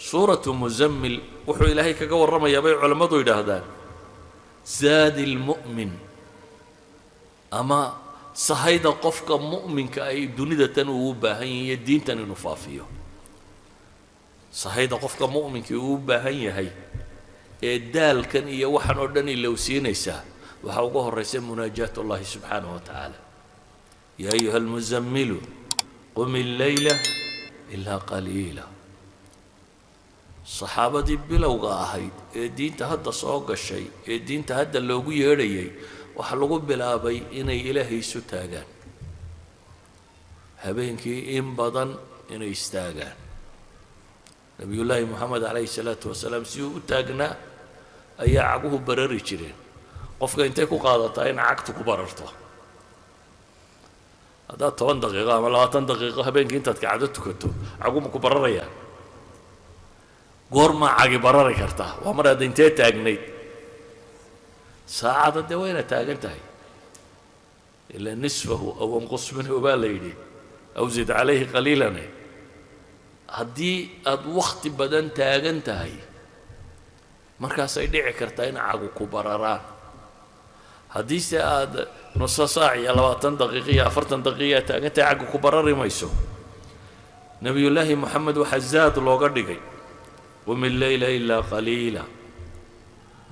Suuratu Muzammil wuxuu Ilaahay kaga warramayaa, bay culammadu yidhaahdaan, zaadi lmu'min ama sahayda qofka mu'minka ay dunida tan uu u baahan yahay iyo diintan inuu faafiyo. Sahayda qofka mu'minkii uu u baahan yahay ee daalkan iyo waxan oo dhan ilowsiinaysaa waxaa uga horraysa munaajaat Allahi subxaanahu wa tacaala. يا أيها المزمل قم الليل إلا قليلا. Saxaabadii bilowga ahayd ee diinta hadda soo gashay, ee diinta hadda loogu yeedhayay, waxaa lagu bilaabay inay Ilaahay isu taagaan habeenkii, in badan inay istaagaan. Nabiyullaahi Moxamed calayhi salaatu wasalaam si uu u taagnaa ayaa caguhu barari jireen. Qofka intay ku qaadataa in cagtu ku bararto? Haddaad 10 daqiiqo ama 20 daqiiqo habeenkii intaad kacdo tukato, caguma ku bararayaan? Goormaa cagi barari kartaa? Waa mar aad intee taagnayd saacada. Dee wayna taagan tahay إلا نصفه أو انقص منه baa la yidhi، أو زد عليه قليلا. Haddii aad wakhti badan taagan tahay, markaasay dhici kartaa in cagu ku bararaan. Haddiise aad nuso saac iyo 20 daqiiqo iyo 40 daqiiqa taagan tahay, cagu ku barari mayso. Nebiyullaahi Moxamed waxaa zaad looga dhigay: قم الليل إلا قليلا،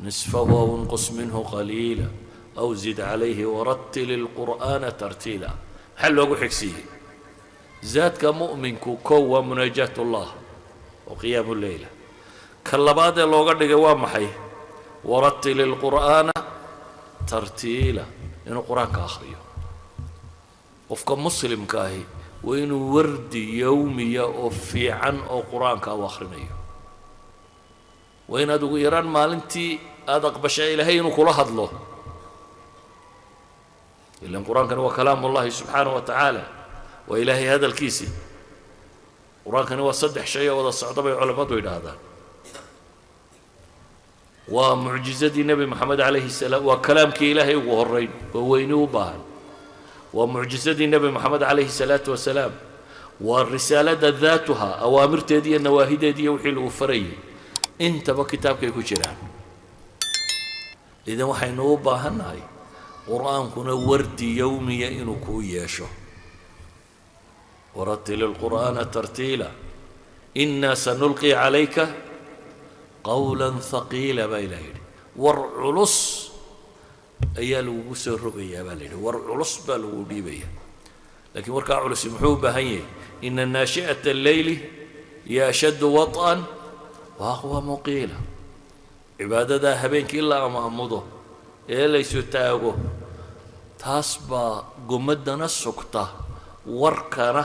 نصفه أو انقص منه قليلا، أو زد عليه، ورتل القرآن ترتيلا. Maxaa loogu xigsiiyey zaadka mu'minku? Kow waa munaajaat Ullah oo qiyaamu leyla. Ka labaadee looga dhigay waa maxay? ورتل القرآن ترتيلا, inuu Qur-aanka akhriyo. Qofka muslimka ahi waa inuu wardi yowmiya oo fiican oo Qur-aanka u akhrinayo. Waa inaad ugu yaraan maalintii aada aqbashaa Ilaahay inuu kula hadlo, ilan Qur-aankani waa kalaam Ullahi subxaanahu wa tacaala, waa Ilaahay hadalkiisii. Qur-aankani waa saddex shay oo wada socda, bay culammadu yidhaahdaan. Waa mucjizadii Nebi Moxamed calayhi salaam, waa kalaamkii Ilaahay ugu horrayn oo weyni u baahan, waa mucjizadii Nebi Moxamed calayhi salaatu wasalaam, waa risaalada daatuha, awaamirteedi iyo nawaahideedi iyo wixii lagu farayay intaba kitaabkay ku jiraan. Idan waxaynu u baahannahay Qur-aankuna wardi yowmiya inuu kuu yeesho. ورتل القرآن ترتيلا، إنا سنلقي عليك قولا ثقيلا baa Ilah yidhi. War culus ayaa lagugu soo rogayaa, baa la yidhi. War culus baa lagu dhiibaya, lakiin warkaa culusi muxuu u baahan yahay? إن ناشئة الليل هي أشد وطئا وأقوم قيلا. Cibaadadaa habeenkii la amaamudo ee laysu taago, taas baa gomaddana sugta, warkana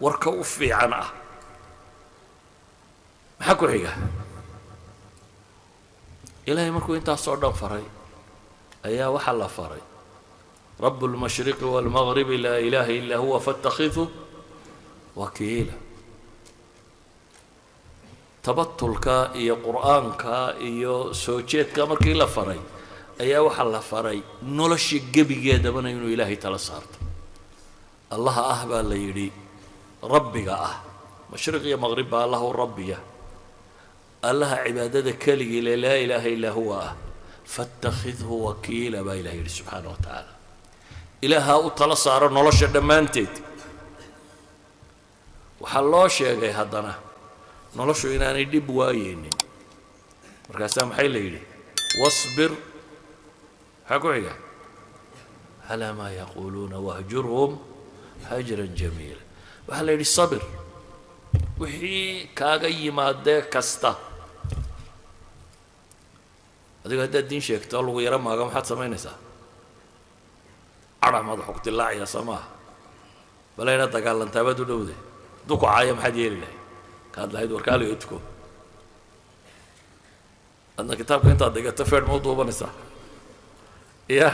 warka u fiican ah. Maxaa ku xiga? Ilaahay markuu intaasoo dhan faray ayaa waxaa la faray: رب المشرق والمغرب لا إله إلا هو فاتخذه وكيلا. Tabatulka iyo Qur'aanka iyo soo jeedka markii la faray ayaa waxaa la faray nolosha gebigeedabana inuu Ilaahay tala saarto. Allaha ah, baa la yidhi, rabbiga ah mashriq iyo maqrib baa Allahu rabbiya, Allaha cibaadada keligii le, لا إله إلا هو ah, فاتخذه وكيلا baa Ilahay yidhi subxaana wa tacaala. Ilaahaa u tala saaro nolosha dhammaanteed. Waxaa loo sheegay haddana noloshu inaanay dhib waayeynin. Markaasaa maxay la yidhi? واصبر. Maxaa ku xiga? على ما يقولون واهجرهم هجرا جميلا. Waxaa la yidhi sabir wixii kaaga yimaadee kasta. Adigo haddaad diin sheegto lagu yaro maaga, maxaad samaynaysaa? Cadha madaxu ku dilaacaya, soo maaha? Bale inaad dagaalantaa baad u dhowde. Hadduu ku caayo, maxaad yeeli lahayd? Kaad lahayd warkaaliyo tuko, adna kitaabka intaad dhigato feedh ma u duubanaysaa? Ya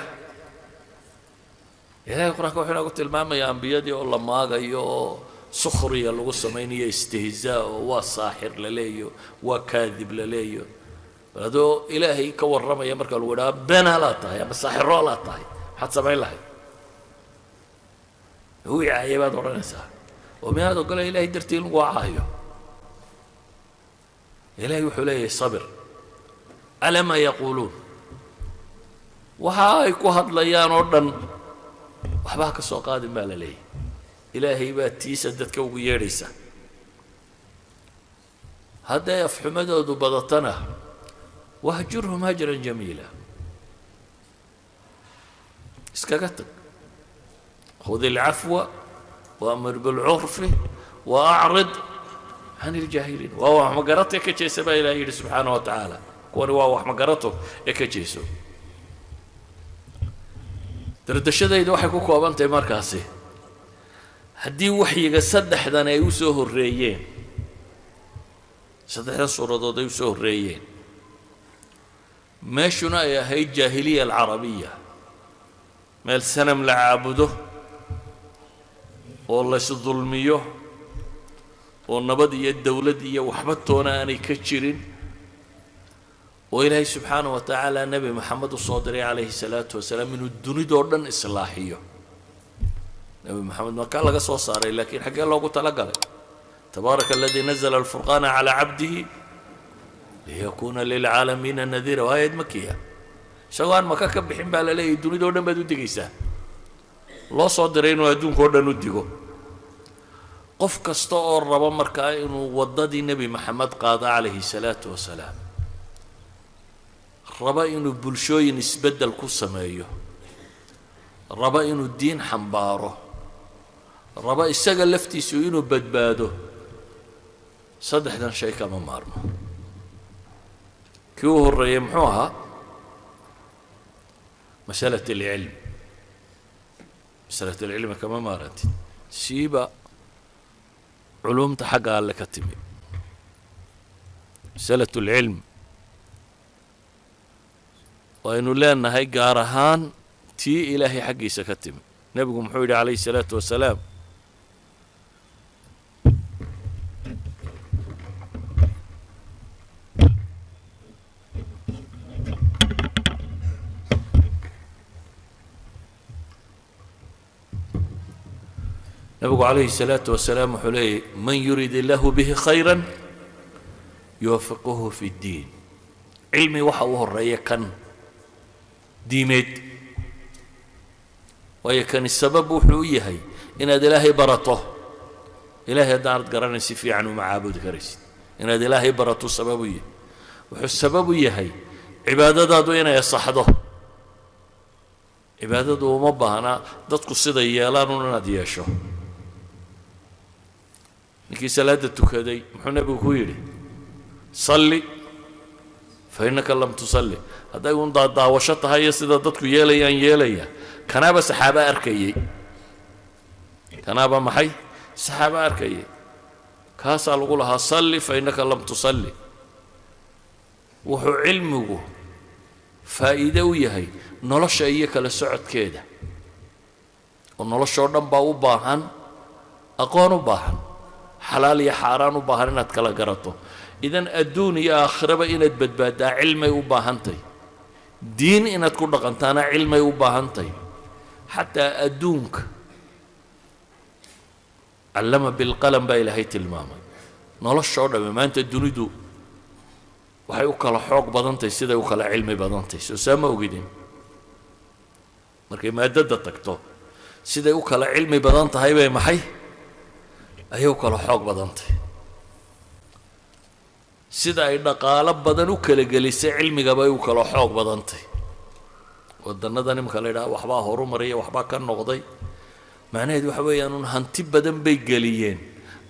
Ilahay Qur-aanka wuxuu inoogu tilmaamayaa ambiyadii oo la maagayo oo sukhriya lagu samaynayo, istihzaa, oo waa saaxir la leeyo, waa kaadib la leeyo. Bal adoo Ilaahay ka warramaya marka lagu idhaha beenaalaad tahay ama saaxiroolaad tahay, maxaad samayn lahayd? Wii caayay baad odhanaysaa, oo miyaad ogola Ilahay dartii in lagu caayo? Ilaahay wuxuu leeyahay: sabir calaa maa yaquuluun. Waxa ay ku hadlayaan oo dhan waxba ha ka soo qaadin baa la leeyahay. Ilaahay baa tiisa dadka ugu yeedhaysa. Hadday afxumadoodu badatana, wahjurhum hajran jamiila, iskaga tag. Khud ilcafwa waamur bilcurfi wa acrid can iljaahiliin. Waa wax magarato ee ka jeesa baa Ilahay yidhi subxaana wa tacaala. Kuwani waa wax magarato ee ka jeeso. Dardashadayda waxay ku kooban tahay markaasi, haddii waxyiga saddexdan ay u soo horreeyeen, saddexdan suuradood ay u soo horreeyeen, meeshuna ay ahayd jaahiliya alcarabiya, meel sanam la caabudo oo laysdulmiyo oo nabad iyo dowlad iyo waxba toona aanay ka jirin, oo Ilaahay subxaana wa tacaala Nebi Maxamed u soo diray calayhi salaatu wasalaam inuu dunidoo dhan islaaxiyo. Nebi Maxamed makaa laga soo saaray, laakiin xaggee loogu talagalay? Tabaaraka aladii nazla alfurqaana calaa cabdihi liyakuuna lilcaalamiina nadiira, waa aayad makiya. Isagoo aan Maka ka bixin baa la leeyahy dunidoo dhan baad u digaysaa. Loo soo diray inuu adduunka o dhan u digo. Qof kasta oo rabo markaa inuu waddadii Nebi Maxamed qaado calayhi salaatu wasalaam, raba inuu bulshooyin isbeddel ku sameeyo, raba inuu diin xambaaro, raba isaga laftiisu inuu badbaado, saddexdan shay kama maarmo. Kii u horreeyey muxuu ahaa? Masalat alcilm. Masalat alcilmi kama maarantid, siiba culuumta xagga Alle ka timi. Masalat alcilm waynu leenahay, gaar ahaan tii Ilaahay xaggiisa ka timi. Nebigu muxuu yidhi calayhi salaatu wasalaam? Nebigu calayhi salaatu wasalaam wuxuu leeyay: man yurid illaahu bihi khayra yuwafiquhu fi ddiin. Cilmi waxa u horeeya kan diimeed, waayo kani sabab wuxuu u yahay inaad Ilaahay barato. Ilaahay haddaanad garanayn, si fiican uma caabudi karaysid. Inaad Ilaahay barato sabab u yahay. Wuxuu sabab u yahay cibaadadaadu inay asaxdo. Cibaadadu uma baahna dadku siday yeelaan un inaad yeesho. Ninkii salaadda tukaday muxuu Nebigu ku yidhi? Salli fa innaka lam tusalli. Hadday un daadaawasho tahay iyo sida dadku yeelayaan yeelaya, kanaaba saxaaba arkayey, kanaaba maxay saxaaba arkayay, kaasaa lagu lahaa salli fa innaka lam tusalli. Wuxuu cilmigu faa'iide u yahay nolosha iyo kala socodkeeda, oo noloshoo dhan baa u baahan aqoon, u baahan xalaal iyo xaaraan, u baahan inaad kala garato. Idan adduun iyo aakhiraba inaad badbaaddaa cilmay u baahantay, diin inaad ku dhaqantaana cilmay u baahantay. Xataa adduunka callama bilqalam baa Ilaahay tilmaamay. Noloshoo dhamme maanta dunidu waxay u kala xoog badantahay siday u kala cilmi badantahay. Soo saa ma ogidin? Markay maadadda tagto, siday u kala cilmi badan tahay bay maxay ayay u kala xoog badantahay. Sida ay dhaqaalo badan u kala gelisay cilmiga bay u kala xoog badantay. Waddannadan imika la yidhaha waxbaa horumaraya, waxbaa ka noqday, macnaheedu waxa weeyaan un hanti badan bay geliyeen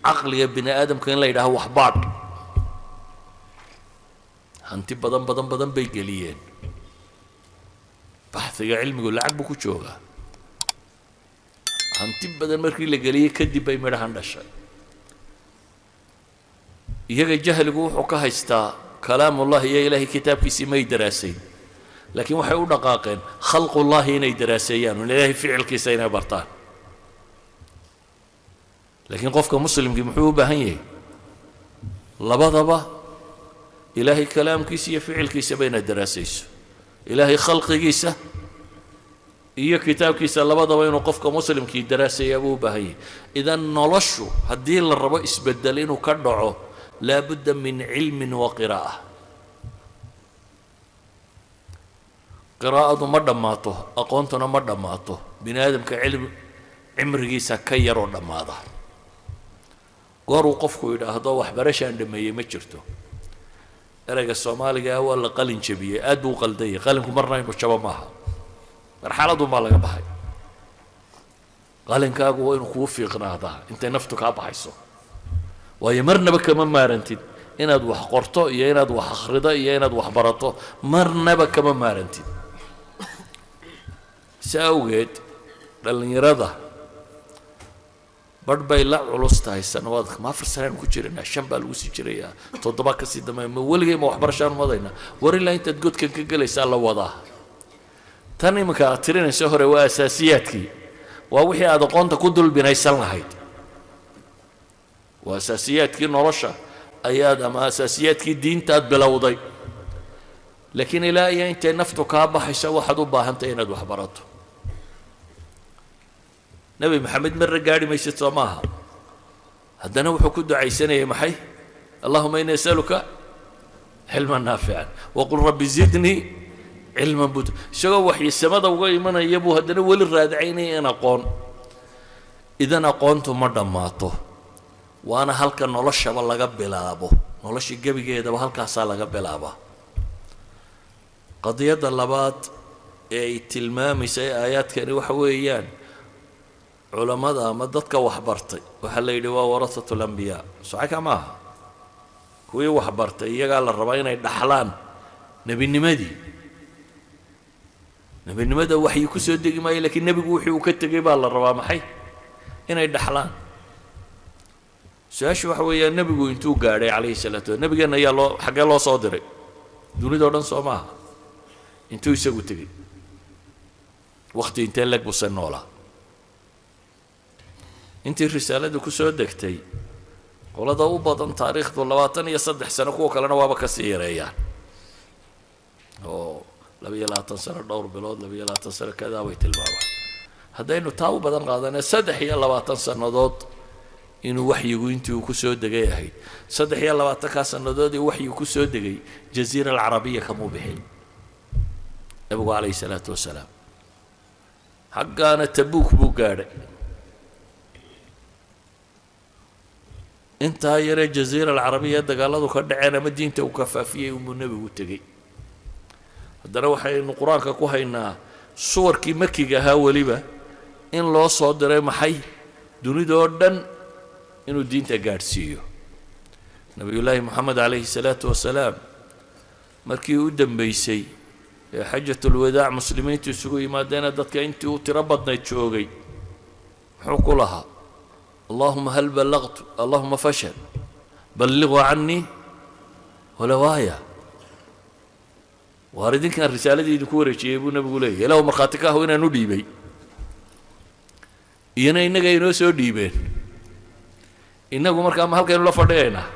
caqliga bini aadamka in la yidhaho waxbaadh. Hanti badan badan badan bay geliyeen. Baxhiga cilmigu lacag buu ku joogaa. Hanti badan markii la geliyey kadib bay midhahan dhashay. Iyaga jahligu wuxuu ka haystaa kalaamullahi iyo Ilaahay kitaabkiisii may daraasayn, laakiin waxay u dhaqaaqeen khalqullahi inay daraaseeyaan un Ilaahay ficilkiisa inay bartaan. Laakiin qofka muslimkii muxuu u baahan yahay? Labadaba, Ilaahay kalaamkiisa iyo ficilkiisaba inaad daraasayso. Ilaahay khalqigiisa iyo kitaabkiisa labadaba inuu qofka muslimkii daraasayaa buu u baahan yahay. Idan noloshu haddii la rabo isbeddel inuu ka dhaco Laa budda min cilmin wa qiraa'a. Qiraa'adu ma dhammaato, aqoontuna ma dhammaato. Bini aadamka cilmi cimrigiisa ka yaroo dhammaada. Gooruu qofku yidhaahdo waxbarashaan dhameeyey ma jirto. Ereyga Soomaaliga ah waa la qalin jabiyey, aad buu u qaldanyay. Qalinku marna inuu jabo maaha, marxaladun baa laga baxay. Qalinkaagu waa inuu kuu fiiqnaadaa intay naftu kaa baxayso, waayo marnaba kama maarantid inaad wax qorto iyo inaad wax akhrido iyo inaad wax barato, marnaba kama maarantid. Si awgeed dhallinyarada barh bay la culus tahay sanawaadka. Ma 4 sanaan ku jiranaa, 5 baa lagu sii jirayaa, 7 kasii dambeeya, ma weligay ma waxbarashaan wadaynaa? War, ilaa intaad godkan ka gelaysaa la wadaa. Tan iminka aad tirinayso hore waa asaasiyaadkii, waa wixii aad aqoonta ku dulbinaysan lahayd, waa asaasiyaadkii nolosha ayaad ama asaasiyaadkii diintaad bilowday. Laakiin ilaa iyo intay naftu kaa baxaysa waxaad u baahantahay inaad wax barato. Nebi Maxamed marra gaadhi maysid, soo maaha? Haddana wuxuu ku ducaysanayay maxay? اللهم إني أسألك علما نافعا وقل رب زدني علما. Buu isagoo waxyi samada uga imanaya buu haddana weli raadacaynaya in aqoon. Idan aqoontu ma dhammaato, waana halka noloshaba laga bilaabo. Nolosha gebigeedaba halkaasaa laga bilaabaa. Qadiyadda labaad ee ay tilmaamaysa ee aayaadkani waxa weeyaan culammada ama dadka waxbartay waxaa la yidhi waa ورثة الأنبياء. Socaka maaha, kuwii waxbartay iyagaa la rabaa inay dhaxlaan nebinimadii. Nebinimada waxyi ku soo degi maayo, lakiin nebigu wixii uu ka tegey baa la rabaa maxay inay dhaxlaan. Su-aashu waxa weeyaan, nebigu intuu gaadhay calayhi salaatu wa nebigeenna ayaa loo xaggee loo soo diray? Dunida o dhan, soo maaha? Intuu isagu tegey, wakhti intee leeg buse noolaa intii risaaladu ku soo degtay? Qolada u badan taariikhdu 23 sano, kuwa kalena waaba kasii yareeyaan oo 22 sano, dhowr bilood, 22 sano kadaa bay tilmaamaan. Haddaynu taa u badan qaadanee, 23 sannadood inuu waxyigu intii uu ku soo degay ahayd. 23-kaa sannadood ee waxyigu ku soo degay Jaziira Alcarabiya kamuu bixin nebigu calayhi salaatu wasalaam. Xaggaana Tabuuk buu gaadhay. Intaa yaree Jaziira Alcarabiya dagaaladu ka dhaceen ama diinta uu ka faafiyey unbuu nebigu tegey. Haddana waxaynu Qur-aanka ku haynaa suwarkii makiga ahaa weliba in loo soo diray maxay? Dunidoo dhan inuu diinta gaadhsiiyo. Nabiyullaahi Moxamed calayhi salaatu wasalaam markii u dambeysay ee xajatulwadaac muslimiintu isugu yimaadeena, dadka intii u tiro badnayd joogay, muxuu ku lahaa? اللهم هل بلغت، اللهم فاشهد، بلغوا عني ولو آية. Waar, idinkaan risaaladii idinku wareejiyey buu nebigu leeyahy, ilahu markhaati ka ahu inaan u dhiibay, iyana innaga inoo soo dhiibeen. Innagu markaa ma halkaynu la fadhiyaynaa?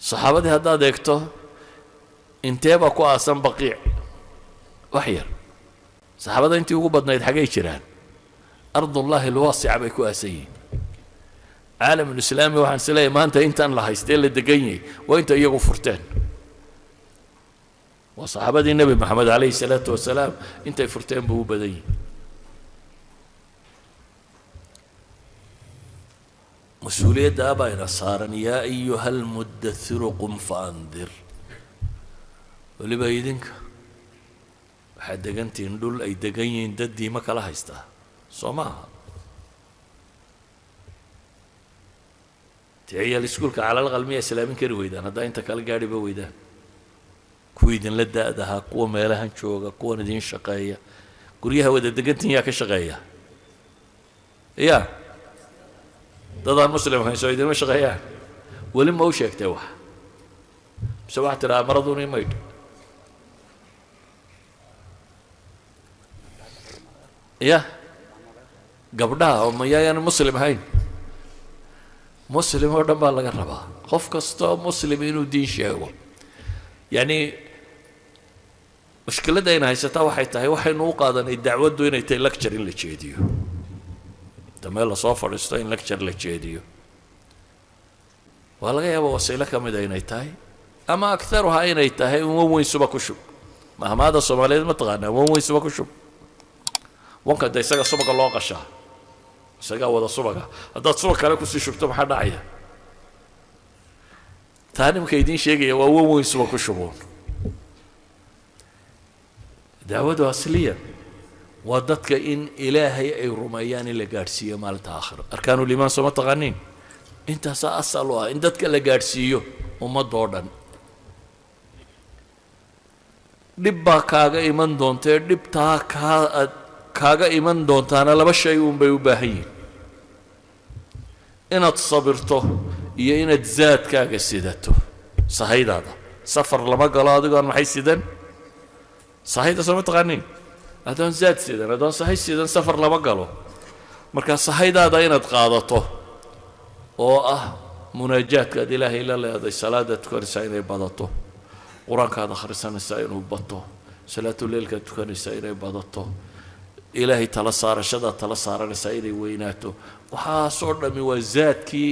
Saxaabadii haddaad eegto, intee baa ku aasan Baqiic? Wax yar. Saxaabada intii ugu badnayd xaggay jiraan? أرض الله الواسعة bay ku aasan yihiin. Caalamulislaami waxaan is leeyahay maanta intaan la haystee la degan yahay waa inta iyagu furteen, waa saxaabadii Nebi Maxamed calayhi salaatu wasalaam intay furteen buu u badan yihi. Mas-uuliyaddaa baa ina saaran. يا أيها المدثر قم فأنذر. Weliba idinka waxaad degantihiin dhul ay degan yihiin dad diimo kala haystaa, soo ma aha? Ciyaal iskuulka calal qalmiya islaamin kari weydaan haddaa inta kala gaadhiba weydaan, kuwa idinla da-dahaa, kuwa meelahan jooga, kuwan idin shaqeeya, guryaha wada degantihin yaa ka shaqeeya? Ya dadaan muslim ahayn soo idinma shaqeeyaan? Weli ma u sheegtay wax, mise waxaad tidhaha maraduni maydh? Ya gabdhaha oo mayaayaan muslim ahayn? Muslim oo dhan baa laga rabaa, qof kastoo muslim inuu diin sheego. Yacni mushkiladda ayna haysataa waxay tahay waxaynu u qaadanay dacwaddu inay tahay lecture in la jeediyo, inta meel lasoo fadhiisto in lecture la jeediyo. Waa laga yaaba wasiilo ka mida inay tahay, ama akharuha inay tahay wan weyn suba ku shub. Mahmaada Soomaaliyeed ma taqaanaa? Wan weyn suba ku shub. Wanka de isaga subaga loo qashaa, isagaa wada subaga. Haddaad subag kale kusii shubto, maxaa dhacaya? Taa nimka idiin sheegaya waa wan weyn suba ku shubuun. Dacwadu asliyan waa dadka in Ilaahay ay rumeeyaan, in la gaadhsiiyo maalinta aakhiro. Arkaanuliimaan sooma taqaaniin? Intaasaa asal u ah in dadka la gaadhsiiyo, ummadoo dhan. Dhib baa kaaga iman doontae, dhibtaa kaa aad kaaga iman doontaana laba shay uun bay u baahan yihin: inaad sabirto iyo inaad zaadkaaga sidato, sahaydaada. Safar lama galo adigoon maxay sidan? Sahayda sooma taqaaniin? Adoon zaad sidan, adoon sahay sidan, safar lama galo. Marka sahaydaada inaad qaadato, oo ah munaajaadkaad Ilaahay la leeday, salaadaad tukanaysaa inay badato, Qur-aankaad akhrisanaysaa inuu bato, salaatuleilkaad tukanaysaa inay badato, Ilaahay tala saarashadaad tala saaranaysaa inay weynaato, waxaasoo dhammi waa zaadkii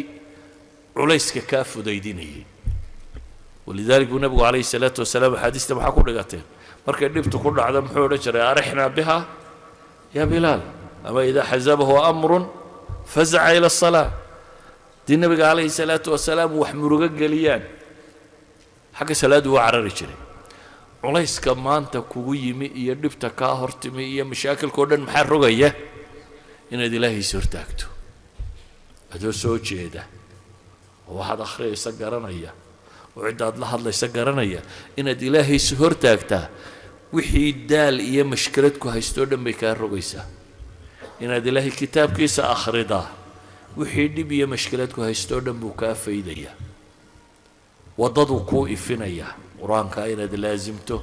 culayska kaa fudaydinayay. Walidalik buu Nebigu calayhi salaatu wasalaam, axaadiista maxaa ku dhigateen, markay dhibtu ku dhacdo muxuu odhan jiray? "Arixnaa biha ya Bilaal", ama idaa xazabahu amrun fazaca ila asalaa. Haddii Nebiga calayhi salaatu wasalaam wax murugo geliyaan, xagga salaaddu waa carari jiray. Culayska maanta kugu yimi iyo dhibta kaa hortimi iyo mashaakilka o dhan maxaa rogaya? Inaad Ilaahiisa hortaagto adoo soo jeeda, oo waxaad akhriyaysa garanaya, oo ciddaad la hadlaysa garanaya. Inaad Ilaahaysa hortaagtaa wixii daal iyo mashkilad ku haystoo dhan bay kaa rogaysaa. Inaad Ilaahay kitaabkiisa akhridaa wixii dhib iyo mashkilad ku haystoo dhan buu kaa faydayaa, waddaduu kuu ifinayaa. Qur-aanka inaad laasimto,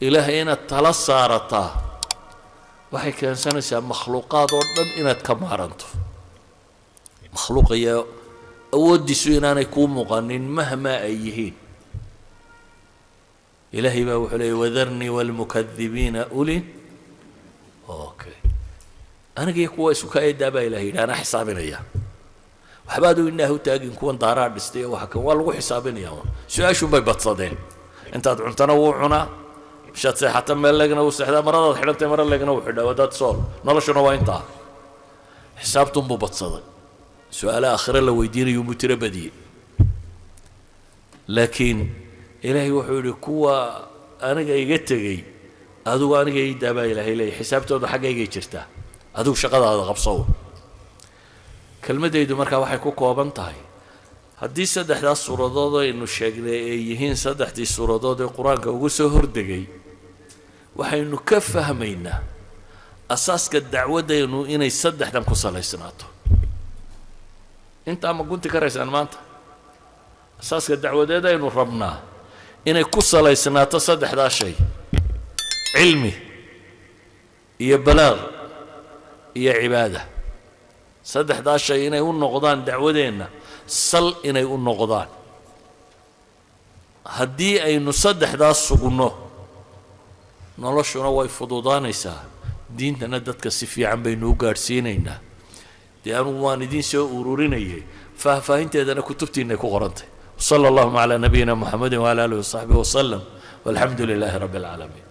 Ilaahay inaad tala saarataa, waxay keensanaysaa makhluuqaad oo dhan inaad ka maaranto. Makhluuqaya awooddiisu inaanay kuu muuqanin mahmaa ay yihiin. Ilaahay baa wuxuu leeyay: "Wadarnii waalmukadibiina uli", okay, aniga iyo kuwa isu kaayadaa baa Ilahay yidhi, anaa xisaabinaya. Waxba aduu indhaha u taagin kuwan daaraa dhistay iyo waxa kan, waa lagu xisaabinaya un. Su-aashun bay badsadeen. Intaad cuntana wuu cunaa, bishaad seexata meel leegna wuu seexdaa, maradaad xidhantay maro leegna wuu xidhaa. Wadaad sool, noloshuna waa intaa. Xisaabtunbuu badsaday, su-aalaha aakhire la weydiinayuunbuu tiro badiyey. Laakiin Ilaahay wuxuu yidhi: "Kuwa aniga iga tegey, adigu aniga ii daa," baa Ilaahay leeyahy. "Xisaabtooda xaggaygay jirtaa, adigu shaqadaada qabsow." Kelmaddaydu markaa waxay ku kooban tahay: haddii saddexdaas suuradood aynu sheegnay ay yihiin saddexdii suuradood ee Qur-aanka ugu soo hordegay, waxaynu ka fahmaynaa asaaska dacwaddaynu inay saddexdan ku salaysnaato. Intaa ma gunti karaysaan? Maanta asaaska dacwadeed aynu rabnaa inay ku salaysnaato saddexdaa shay: cilmi iyo balaaq iyo cibaada. Saddexdaa shay inay u noqdaan dacwadeenna sal, inay u noqdaan. Haddii aynu saddexdaas sugno, noloshuna way fududaanaysaa, diintana dadka si fiican baynu u gaadhsiinaynaa. Dee anugu waan idiin soo ururinayay, faahfaahinteedana kutubtiinay ku qorantay. Sala allahuma calaa nabiyina Muxamedi wcala alihi wasaxbihi wasalam, walxamdu lilaahi rabbi alcaalamiin.